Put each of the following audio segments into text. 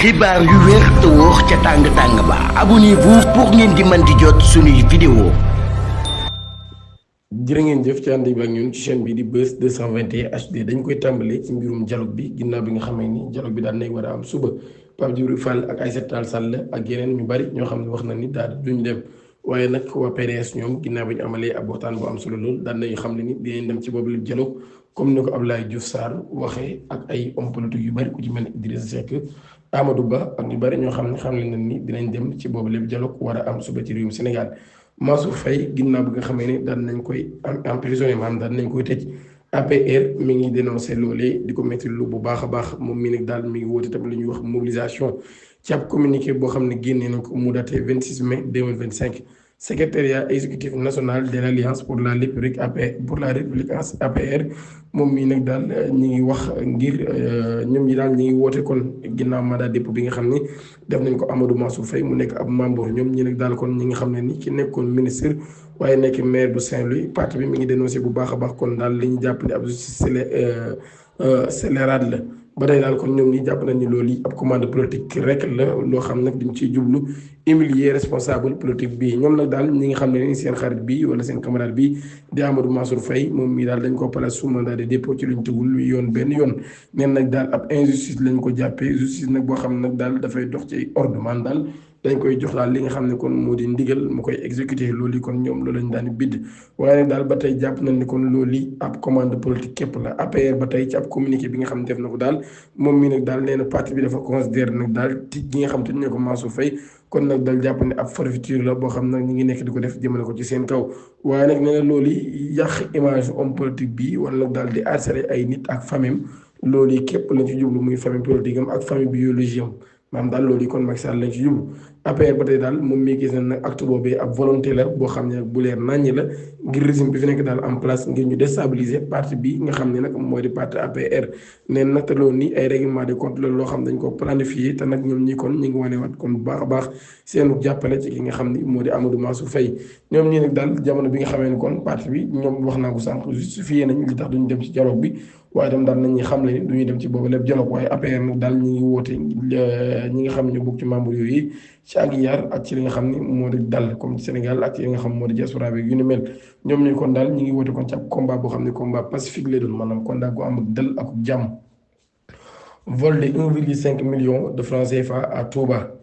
xibaar yu wér te wóor ca tàng-tàng ba abonnez-vous pour ngeen di mën di jot suñuy vidéo. jërë ngeen jëf ci ànd bi ak ñun ci chaîne bi di Buzz 221 HD dañ koy tàmbalee ci mbirum dialogue bi ginnaaw bi nga xamee ni dialogue bi daan nay war a am suba Pape Djibril Fall ak Aïssata Tall Sall ak yeneen ñu bari ñoo xam ne wax na ni daal duñ dem waaye nag waa PDS ñoom ginnaaw bi ñu amalee ab waxtaan bu am solo lool daan nañu xam ne ni dinañ dem ci boobu la dialogue comme ni ko Abdoulaye Diouf Sarr waxee ak ay hommes politiques yu bari ku ci mel ni Idrissa Seck Amadou Ba ak ñu bari ñoo xam ne ni dinañ dem ci boobu lépp dialogue war a am suba ci réewum Sénégal. Mansour Faye ginnaaw bi nga xamee ne daan nañ koy emprisonné maanaam daan nañ koy tëj APR mi ngi dénoncé loolee di ko métti lu bu baax a baax moom mii nag daal mi ngi woote tamit lu ñuy wax mobilisation ci ab communiqué boo xam ne génnee na ko mu daté 26 mai 2025 secrétariat exécutif national de l'Alliance pour la République APR moom mii nag daal ñi ngi wax ngir ñoom ñi daal ñi ngi woote kon ginnaaw mandat dépôt bi nga xam ne def nañ ko Amadou Mansour Faye mu nekk ab membre ñoom ñi nag daal kon ñi nga xam ne ni ki nekkoon ministre waaye nekk maire bu Saint-Louis parti bi mi ngi dénoncé bu baax a baax kon daal li ñu jàpp ne ab justice scélérate la ba tey daal kon ñoom ñi jàpp nañ ni loolu yi ab commande politique rek la loo xam nag dañ ciy jublu humilier responsable politique bii ñoom nag daal ñi nga xam ne ni seen xarit bi wala seen camarade bi di Amadou Mansour Faye moom mii daal dañ ko place sous mandat de dépôt ci luñ tegul yoon benn yoon neen nag daal ab injustice lañ ko jàppee justice nag boo xam ne nag daal dafay dox ci ordre man daal dañ koy jox daal li nga xam ne kon moo di ndigal mu koy exécuter loolu yi kon ñoom loolu lañ daan bidd waaye nag daal ba tey jàpp nañ ne kon loolu yi ab commande politique képp la APR ba tey ci ab communiqué bi nga xam ne def na ko daal moom mii nag daal nee na parti bi dafa considère nag daal tij gi nga xam te ne ko Mansour Faye kon nag daal jàpp ne ab forfaiture la boo xam nag ñi ngi nekk di ko def jëmale ko ci seen kaw waaye nag nee na loolu yi yàq image homme politique bi wala nag daal di harceler ay nit ak famille loolu yi képp lañ ci jublu muy famille politique am ak famille biologique am maanaam daal loolu yi kon Macky Sall lañ ci jublu APR ba tey daal moom mii gis na nag acte boobee ab volonté la boo xam ne nag bu leer naññi la ngir régime bi fi nekk daal en place ngir ñu déstabiliser parti bi nga xam ne nag mooy di parti APR neen nag te loolu nii ay règlement de compte la loo xam dañ ko planifié te nag ñoom ñi kon ñu ngi wane waat kon bu baax a baax seenu jàppale ci ki nga xam ni moo di Amadou Mansour Faye ñoom ñii nag daal jamono bi nga xamee ne kon parti bi ñoom wax naa ko sànq justifié nañ li tax duñu dem ci dialogue bi waaye tam daal nañuy xam le ni duñuy dem ci boobu lépp dialogue waaye APR nag daal ñi ngi woote ñi nga xam ne ñu bokk ci membre yooyu ci ak yar ak ci li nga xam ne moo di dal comme ci Sénégal ak ci li nga xam moo di diaspora bi yu ni mel ñoom ñu kon daal ñi ngi woote kon ci ab combat boo xam ne combat pacifique lay doon maanaam combat gu am ak dal ak jàmm. vol de 1,5 million de francs CFA à Touba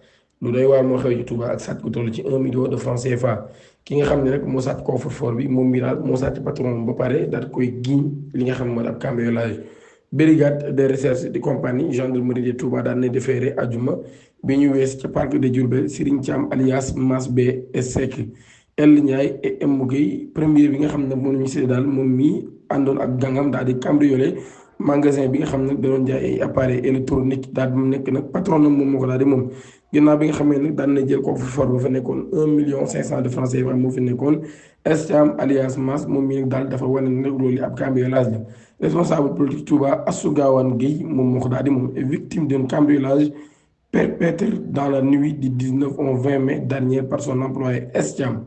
lu doy waar moo xew ci Touba ak sàcc gu toll ci 1 million de francs CFA ki nga xam ne rek moo sàcc coffre-fort bi moom mi daal moo sàcc patron ba pare daal koy giiñ li nga xam ne moo di ab cambriolage. brigade de recherche de compagnie gendarmerie de Touba daan na defeere ajuma bi ñu wees ca parc de Diourbel Serigne Thiam alias Mas B Seck El Ndiaye et M Gueye premier bi nga xam ne moom ñu séddee daal moom mii àndoon ak gàngam daal di cambriolé magasin bi nga xam ne da doon jaay ay appareil électronique daal di nekk nag patron nag moom moo ko daal di moom ginnaaw bi nga xamee nag daan na jël coffre-fort ba fa nekkoon 1,5 million de francs CFA moo fi nekkoon S Thiam alias Mas moom mii nag daal dafa wane ne nag loolu ab cambriolage la responsable politique Touba Assou Gawane Gueye moom moo ko daal di moom est victime d'un cambriolage perpétré dans la nuit du 19 au 20 mai dernier par son employé S Thiam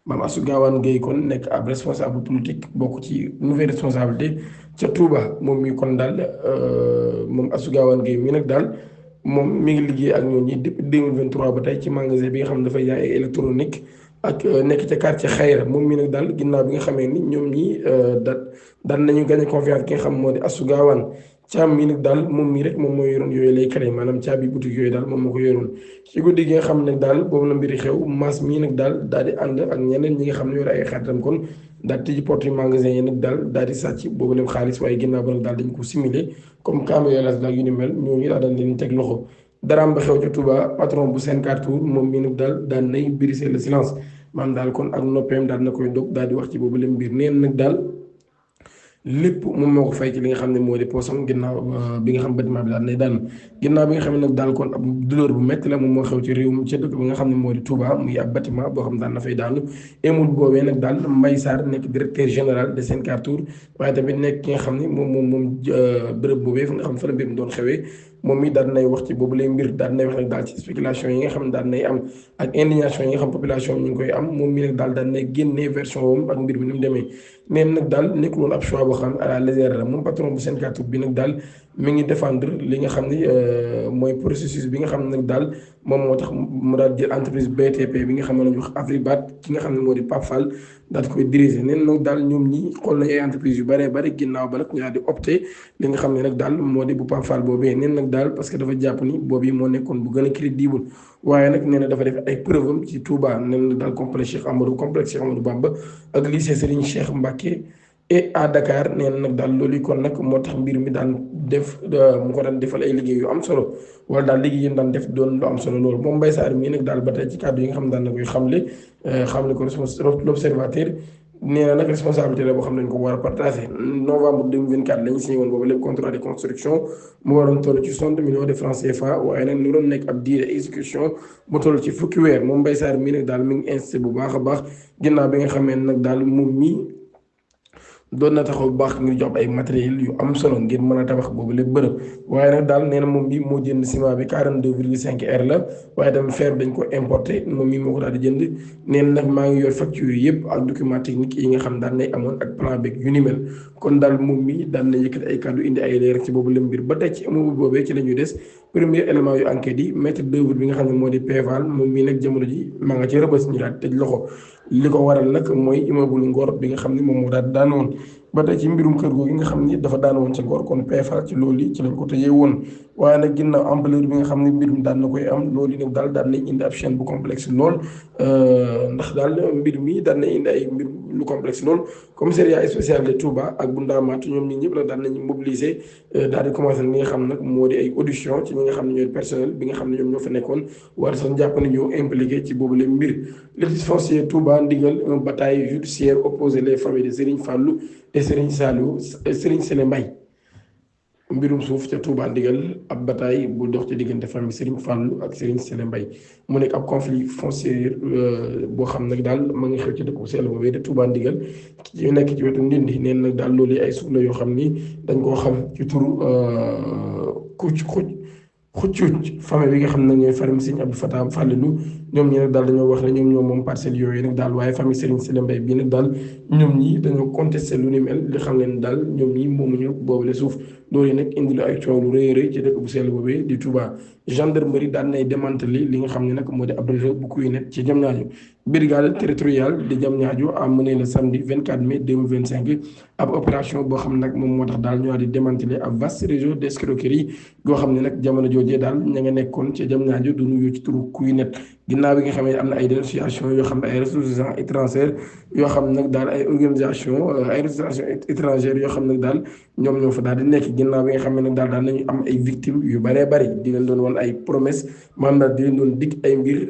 maam Assou Gawane Gueye kon nekk ab responsable politique bokk ci nouvelle responsabilité ca Touba moom mi kon daal moom Assou Gawane Gueye mi nag daal moom mi ngi liggéey ak ñooñu depuis 2023 ba tey ci magasin bi nga xam ne dafay jaay ay électronique ak nekk ca quartier Xayra moom mi nag daal ginnaaw bi nga xamee ni ñoom ñi daan nañu gagné confiance ki nga xam moo di Assou Gawane Thiam mii nag daal moom mii rek moom moo yoroon yooyu lay kale maanaam caabi boutique yooyu daal moom moo ko yoroon ci guddi gi nga xam ne daal boobu la mbiri xew Mass mii nag daal di ànd ak ñeneen ñi nga xam ne yore ay xaritam kon daal tijji porte magasin yi nag daal di sàcc boobu leen xaalis waaye ginnaaw ba nag daal dañ ko simulé comme cambriolage la yu ni mel ñooñu daal dañ leen teg loxo daraam ba xew ca Touba patron bu seen cartour moom mii nag daal daan nay briser le silence maanaam daal kon ak noppeem daal na koy dog daal di wax ci boobu leen mbir neen nag daal lépp moom moo ko fay ci li nga xam ne moo di poosam ginnaaw bi nga xam bâtiment bi daal nay daan ginnaaw bi nga xam ne nag daal kon ab douleur bu métti la moom moo xew ci réew mi ca dëkk bi nga xam ne moo di Touba muy ab bâtiment boo xam daal na fay daanu émul boobee nag daal Mbaye Sarr nekk directeur général de Sencartour waaye tamit nekk ki nga xam ne moom bërëb boobee fa nga xam ne fa la mbir mi doon xewee moom mi daal nay wax ci boobu lay mbir daal nay wax nag daal ci spéculation yi nga xam ne daal nay am ak indignation yi nga xam population ñu ngi koy am moom mi nag daal nay génnee version woom ak mbir mi ni mu demee neen nag daal nekkul woon ab choix boo xam à la légère la moom patron bu Sencartour bi nag daal mi ngi défendre li nga xam ni mooy processus bi nga xam ne nag daal moom moo tax mu daal jël entreprise BTP bi nga xam ne lañu wax Afribat ki nga xam ne moo di Pape Fall daal di koy diriger neen nag daal ñoom ñi xool nañ ay entreprise yu bëree bëri ginnaaw ba nag ñu daal di opté li nga xam ne nag daal moo di bu Pape Fall boobee neen nag daal parce que dafa jàpp ni boobu moo nekkoon bu gën a crédible waaye nag nee na dafa def ay preuve am ci Touba neen na daal complexe Cheikh Amadou Bamba ak lycée Serigne Cheikh Mbacké et à Dakar nee na nag daal loolu kon nag moo tax mbir mi daan def mu ko daan defal ay liggéey yu am solo wala daal liggéey yi daan def doon lu am solo loolu moom Mbaye Sarr mii nag daal ba tey ci kàddu yi nga xam ne daan na koy xamle ko l'observateur nee na nag responsabilité la boo xam ne dañ ko war a partagé novembre 2024 la ñu signé woon boobu lépp contrat de construction mu waroon toll ci 60 millions de francs CFA waaye nag ni doon nekk ab durée exécution bu toll ci fukki weer moom Mbaye Sarr mii nag daal mi ngi insisté bu baax a baax ginnaaw bi nga xamee nag daal moom mii doon na taxaw bu baax ngir jox ay matériel yu am solo ngir mën a tabax boobu lépp bërëb waaye nag daal nee na moom bi moo jënd ciment bi 42,5 R la waaye tamit fer bi dañ ko importé moom mii moo ko daal di jënd nee na nag maa ngi yor facture yëpp ak document technique yi nga xam daal nay amoon ak plan beeg yu ni mel kon daal moom mii daan na yëkkati ay kàddu indi ay leer ci boobu lépp mbir ba tey ci immeuble boobee ci la ñuy des premier élément yu enquête yi maître d'œuvre bi nga xam ne moo di PVAL moom mii nag jamono ji maa nga ci rëbës ñu daal tëj loxo li ko waral nag mooy immeuble Ngor bi nga xam ne moom moo daal daan woon ba tey ci mbirum kër googu nga xam ni dafa daan woon ci Ngor kon PVAL ci loolu ci lañ ko tëjee woon waaye nag ginnaaw ampleur bi nga xam ne mbirum daan na koy am loolu nag daal daan nañ indi ab chaîne bu complexe lool ndax daal mbir mi daan nañ indi ay mbir lu complexe lool commissariat spécial de Touba ak bu Ndaamaatu ñoom ñi ñëpp la daan nañ mobiliser daal di commencé li nga xam nag moo di ay audition ci ñi nga xam ne ñooy personnel bi nga xam ne ñoom ñoo fa nekkoon war sax jàpp ne ñoo impliqué ci boobu le mbir litige foncier Touba ndigal un bataille judiciaire opposé les familles de Serigne Fallou et Serigne Saliou Serigne Sele Mbaye mbirum suuf ca Touba ndigal ab bataille bu dox ci diggante famille Serigne Fallou ak Serigne Sele Mbaye mu nekk ab conflit foncier boo xam nag daal ma ngi xew ci dëkk bu sell boobee de Touba ndigal ci nekk ci wetu Ndindi neen nag daal loolu ay suuf la yoo xam ni dañ koo xam ci turu xuccuuc famille bi nga xam ne ñooy famille Serigne Abdou Fatah Fallilou ñoom ñi nag daal dañoo wax ne ñoom ñoo moom parcelles yooyu nag daal waaye famille Serigne Sele Mbaye bii nag daal ñoom ñi dañoo contesté lu ni mel li xam leen daal ñoom ñi moomuñu boobu la suuf loolu nag indi la ay coow lu rëy rëy ci dëkk bu sell boobee di Touba gendarmerie daan nay démantelé li nga xam ne nag moo di ab réseau bu kuy net ci Diamniadio brigade territoriale de Diamniadio a mené le samedi 24 mai 2025 ab opération boo xam ne nag moom moo tax daal ñu di démantelé ab vaste réseau d'escroquerie goo xam ne nag jamono joojee daal ña nga nekkoon ci Diamniadio du nuyu ci turu kuy net ginnaaw bi nga xam ne am na ay dénonciation yoo xam ne ay ressortissants étrangers yoo xam ne nag daal ay organisation étrangères yoo xam ne nag daal ñoom ñoo fa daal di nekk ginnaaw bi nga xam ne nag daal nañu am ay victimes yu bëree bëri di leen doon wan ay promesse maanaam daal di leen doon dig ay mbir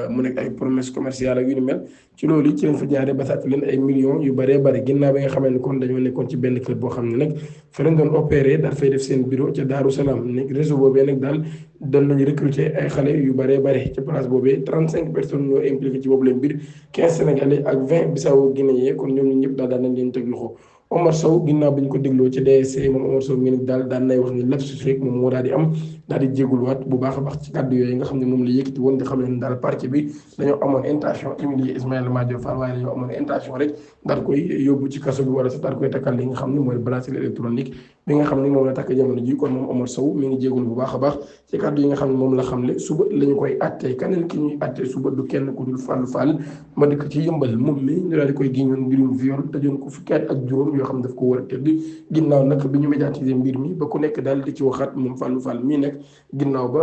mu nekk ay promesse commerciale ak yu ni mel ci loolu ci leen fa jaaree ba sàcc leen ay millions yu bëree bëri ginnaaw bi nga xam ne kon dañoo nekkoon ci benn kër boo xam ne nag fa leen doon opéré daal fay def seen bureau ca Daaru Salaam nekk réseau boobee nag daal doon nañu recruter ay xale yu bëree bëri ci place boobee 35 personnes ñoo impliqué ci boobu leen mbir 15 sénégalais ak 20 Bissau Guinéen kon ñoom ñi ñëpp daal nañ leen teg loxo Omar Sow ginnaaw bi ñu ko dégloo ci DSC moom Omar Sow mi nag daal daan nay wax ni lapsus rek moom moo daal di am daal di jégaluwaat bu baax a baax ci kàddu yooyu nga xam ne moom la yëkkati woon di xam ne daal parquet bi dañoo amoon intention humilier Ismaïla Madior Fall waaye dañoo amoon intention rek daal koy yóbbu ci kaso bi wala sax daal koy takkal li nga xam ne mooy bracelet électronique bi nga xam ne moom la takk jamono ji kon moom Omar Sow mi ngi jégalu bu baax a baax ci kàddu yi nga xam ne moom la xamle suba la ñu koy attee keneen ki ñuy attee suba du kenn ku dul Fallou Fall ma dëkk ci yëmbal moom mi ñu daal di koy génnoon mbirum viol tëjoon ko fukki at ak juróom yoo xam ne daf ko war a tëdd ginnaaw nag bi ñu médiatiser mbir mi ba ku nekk daal di ci waxaat moom Fallou Fall mii nag ginnaaw ba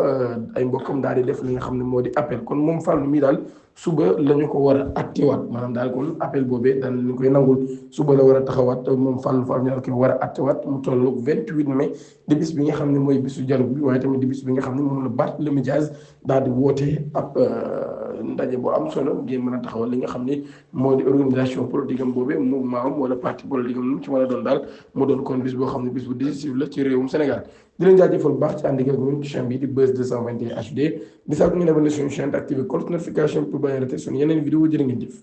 ay mbokkam daal di def li nga xam ne moo di appel kon moom Fallou mii daal suba la ñu ko war a attewaat maanaam daal kon appel boobee daan nañu koy nangul suba la war a taxawaat moom Fallou Fall ñu daal koy war a attewaat mu tolloog 28 mai di bis bi nga xam ne mooy bisu dialogue bi waaye tamit di bis bi nga xam ne moom la Barthélémy Dias daal di woote ab ndaje boo am solo ngeen mën a taxawal li nga xam ne moo di organisation politique am boobee mouvement am wala parti politique am lu mu ci mën a doon daal mu doon kon bis boo xam ne bis bu décisif la ci réewum Sénégal di leen jaajëfal bu baax ci ànd ak ñun ci chaîne bi di Buzz 221 HD di sax ñu abonné suñu chaîne activé cloche notification pour bañ a rater suñu yeneen vidéo jërë ngeen jëf